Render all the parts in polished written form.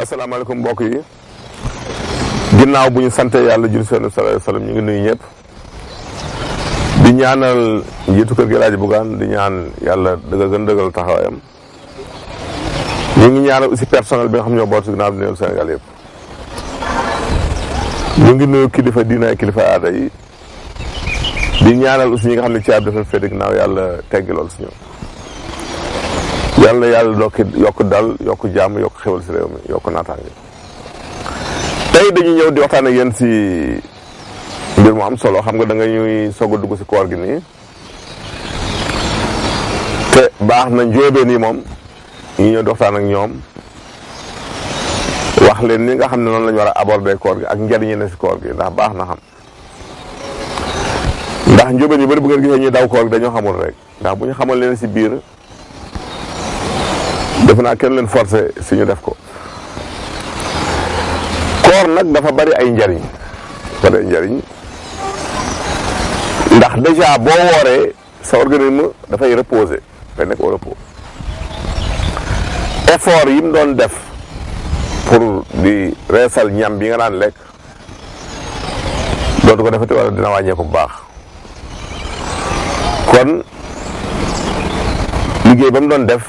asalaamaaleykum mbokk yi ginnaaw bu ñu sante yàlla jul sallallahu alayhi wa sallam ñu ngi nuyu ñëpp di ñaanal njiitu kër gi El Hadj Bougane di ñaan yàlla gën dëggal taxawaayam ñu ngi ñaanal aussi personnel bi nga xam ñoo boot si ginnaaw di nuyu Sénégal yëpp ñu ngi nuyu kilifa diina kilifa aada yi di ñaanal aussi ñi nga xam ne caabi dafa féete ginnaaw yàlla teggi lool si ñoom yàlla yokk dal yokk jàmm yokk xewal si réew mi yokk naataange tey dañuy ñëw di waxtaan ak yéen si mbir mu am solo xam nga da nga ñuy soog a dugg si koor gi nii te baax na njóobee nii moom ñu ñëw di waxtaan ak ñoom wax leen ni nga xam ne noonu la ñu war a aborder koor gi ak njariñ ne si koor gi ndax baax na xam ndax njóobeen yu bëri bu ngeen gisee ñuy daw koor gi dañoo xamul rek ndax bu ñu xamal leen si biir defe naa kenn leen forcé si ñu def ko koor nag dafa bari ay njariñ ndax déjà boo wooree sa organisme dafay reposer dafay nekk au repos effort yi mu doon def pour di reesal ñam bi nga daan lekk dootu ko defati wala dina wàññeeku bu baax kon liggéey ba mu doon def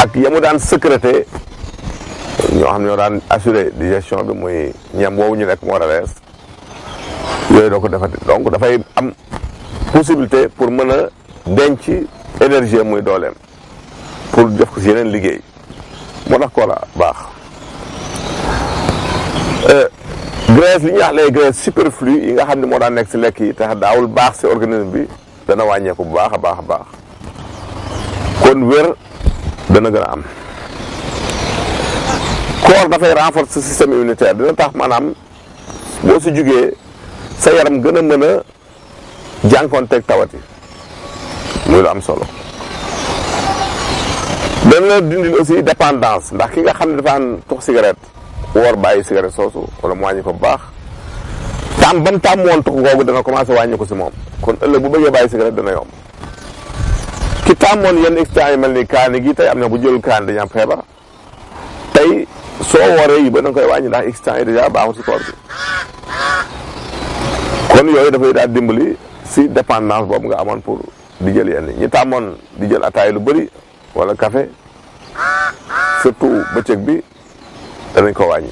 ak yamu daan sécurité ñoo xam ne ñoo daan assuré digestion bi muy ñam woowu ñu nekk mu war a rees yooyu doo ko defati donc dafay am possibilité pour mën a denc énergie muy dooleem pour def ko si yeneen liggéey moo tax ko la baax graisse li ñuy wax les graisses superflues yi nga xam ne moo daan nekk si lekk yi tax daawul baax si organisme bi dana wàññeeku bu baax a baax a baax kon wér dana gën a am koor dafay renforcer système immunitaire dina tax maanaam boo si jugee sa yaram gën a mën a jànkoonteeg tawat yi muy lu am solo dana la dindil aussi dépendance ndax ki nga xam ne dafa am tux cigarette woor bàyyi cigarette soosu wala mu wàññi ko bu baax ba mu tàmm woon tux googu dana commencé wàññi ko si moom kon ëllëg bu bëggee bàyyi cigarette dana yomb ki tàmmoon yenn excitant yi mel ni kaani gi tey am na bu jëlul kaani dañu am feebar tey soo wooree yi ba danga koy wàññi ndax excitant yi dèjà baaxul si koor gi kon yooyu dafay daal dimbali si dépendance boobu nga amoon pour di jël yenn ñi tàmmoon di jël ataay lu bëri wala café surtout bëccëg bi danañ ko wàññi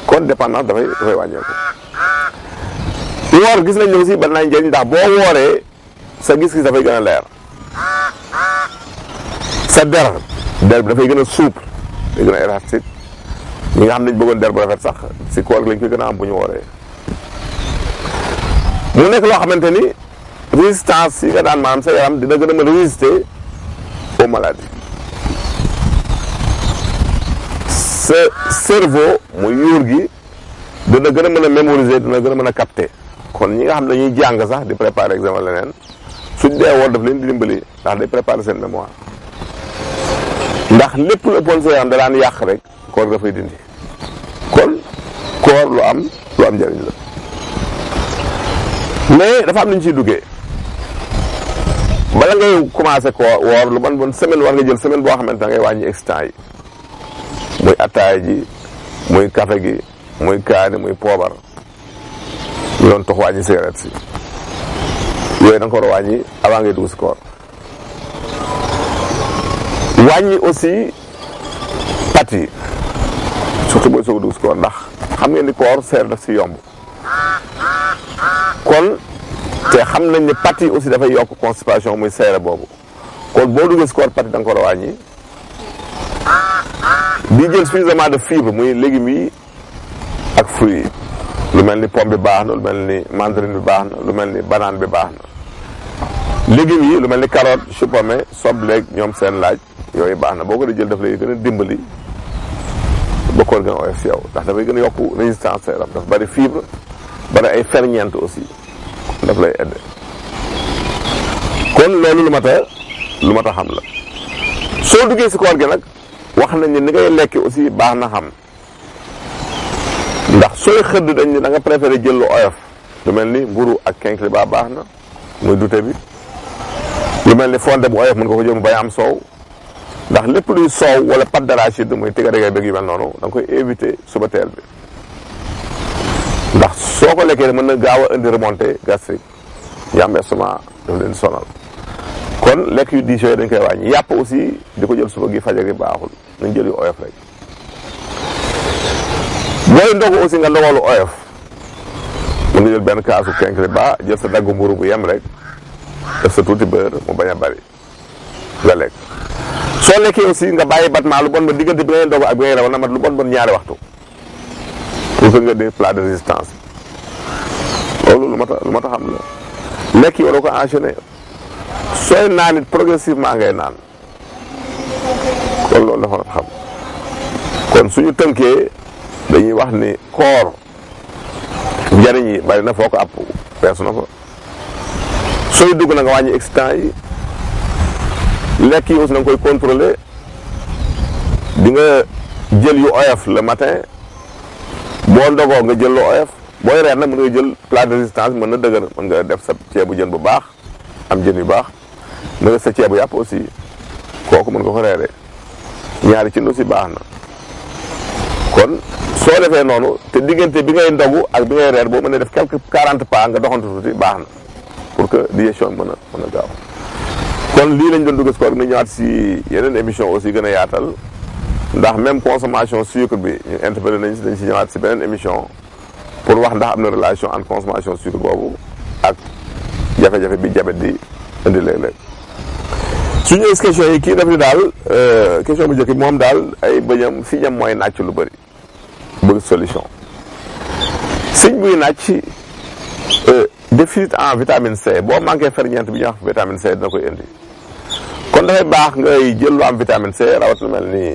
kon dépendance dafay wàññeeku woor gis nañ ne aussi bari naa njëriñ ndax boo wooree sa gis-gis dafay gën a leer sa der bi dafay gën a souple day gën a élastique ñi nga xam ne ñu bëggoon der bu rafet sax si koor gi lañ koy gën a am bu ñu wooree mu nekk loo xamante ni résistance yi nga daan maanaam sa yaram dina gën a mën a résister aux maladies sa cerveau muy yuur gi dina gën a mën a mémoriser dina gën a mën a capter kon ñi nga xam ne dañuy jàng sax di préparer examen leneen suñ dee woor daf leen di dimbali ndax day préparer seen mémoire ndax lépp lu ëppoon sa yaram da daan yàq rek koor dafay dindi kon koor lu am njëriñ la mais dafa am lu ñu ciy duggee bala ngay commencé ko woor lu bon semaine war nga jël semaine boo xamante ne ngay wàññi excitant yi muy attaay ji muy café gi muy kaani muy poobar ñu doon tox wàññi cigarette si yooyu da nga ko war a wàññi avant ngay dugg si koor wàññi aussi pat yi surtout booy soog a dugg si koor ndax xam ngeen ni koor seer daf si yomb kon te xam nañ ne pat yi aussi dafay yokk constipation muy seere boobu kon boo duggee si koor pat yi da nga ko war a wàññi di jël suffisamment de fibre muy légumes yi ak fruits yi lu mel ni pomme bi baax na lu mel ni mandarine bi baax na lu mel ni banane bi baax na légumes yi lu mel ni carotte chou pommé sobleeg ñoom seen laaj yooyu baax na boo ko di jël daf lay gën a dimbali ba koor gën a oyof si yow ndax dafay gën a yokku résistance sa yaram dafa bari fibre bari ay ferñeent aussi daf lay aidé kon loolu lu mat a xam la soo duggee si koor gi nag wax nañ ne ni ngay lekk aussi baax na xam ndax sooy xëdd dañ ne da nga préféré jël lu oyof lu mel ni mburu ak kinkeliba baax na muy dute bi lu mel ni fonde bu oyof mën nga ko jël mu bañ am soow ndax lépp luy soow wala pâte d'arachide muy tiga-dégay bëgg yu mel noonu da nga koy éviter suba teel bi ndax soo ko lekkee mën na gaaw a indi remontée gastrique ñu am estomac daf leen sonal kon lekk yu diis yooyu dañ koy wàññi. yàpp aussi di ko jël suba gi fajar gi baaxul nañ jël yu oyof rek. booy ndogu aussi nga ndogalu oyof mën nga jël benn kaasu kenkre ba jël sa daggu mburu bu yem rek def sa tuuti beurre mu bañ a bari nga lekk. soo lekkee aussi nga bàyyi battement lu bon ba diggante bi ngay ndogu ak bi ngay rawal na mat lu bon ñaari waxtu pour que nga def plat de résistance loolu lu ma ta xam la. lekk yi waroo ko enchaîner sooy naan it progressivement ngay naan kon loolu dafa war a xam. kon suñu tënkee dañuy wax ni koor njariñ yi bari na foo ko àpp peesu na ko. sooy dugg na nga wàññi excitant yi. lekk yi aussi na nga koy contrôler di nga jël yu oyof le matin boo ndogoo nga jël lu oyof booy reer nag mën nga jël plat de résistance mën na dëgër mën nga def sa ceebu jën bu baax am jën yu baax nga def sa ceebu yàpp aussi kooku mën nga ko reeree ñaari cin aussi baax na. kon soo defee noonu te diggante bi ngay ndogu ak bi ngay reer boo mën a def quelque 40 pas nga doxantu tuuti baax na pour que digestion mën a gaaw. kon lii lañ doon dugg si koor ni ñëwaat si yeneen émission aussi gën a yaatal ndax même consommation sucre bi ñu interpellé nañ si dañ si ñëwaat si beneen émission pour wax ndax am na relation entre consommation sucre boobu ak jafe-jafe bi diabète di indi léeg-léeg. suñu question yi kii daf ni daal question bu njëkk bi moom daal ay bëñam siñam mooy nàcc lu bëri bëgg solution. siñ buy nàcc déficit en vitamine C boo manqué ferñeent bi ñuy wax vitamine C dina koy indi kon dafay baax ngay jël lu am vitamine C rawat lu mel ni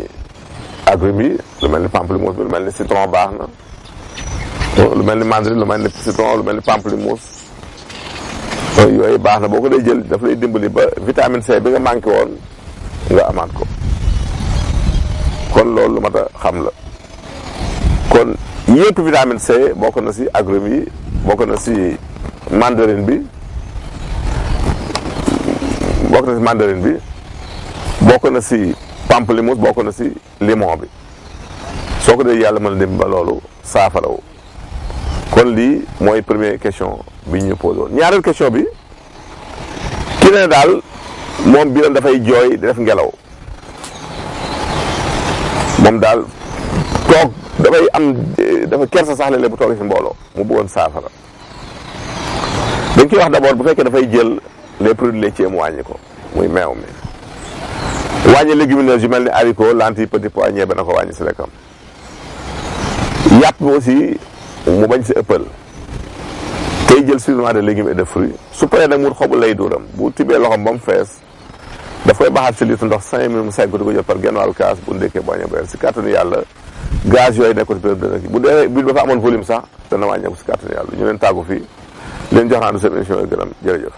agrumes bi lu mel ni pamplemousse bi lu mel ni citron baax na lu mel ni mandarine lu mel ni citron lu mel ni pamplemousse yooyu baax na boo ko dee jël daf lay dimbali ba vitamine C bi nga manqué woon nga amaat ko kon loolu lu mat a xam la. kon yëpp vitamine C bokk na si agrumes yi bokk na si mandarine bi bokk na si pamplemousse bokk na si limon bi soo ko dee yàlla mën a dem ba loolu saafarawu. kon lii mooy première question bi ñu posé woon. ñaareel question bi ki ne daal moom biiram dafay jooy di def ngelaw moom daal toog dafay am dafa kersa sax léeg-léeg bu toogee si mbooloo mu bëggoon saafara. dañ koy wax d'abord bu fekkee dafay jël les produits laitiers mu wàññi ko muy meew mi wàññi légumineuses yu mel ni haricot lentilles petit pois ñebe na ko wàññi si lekkam. yàpp bi aussi mu bañ si ëppal tey jël suffisamment de légumes et de fruits su paree nag mu xobu lay duuram bu tibbee loxom ba mu fees daf koy baxaat si litre ndox 5 minutes mu segg ko di ko jël par genn wàllu kaas bu ndékkee boo ñëw ba si kàttanu yàlla gaz yooyu nekk ko si période de bu dee bi dafa amoon volume sax dana wàññeeku si kàttanu yàlla ñu leen tàggu fii leen jox naa du seen émission yi gënam jërëjëf.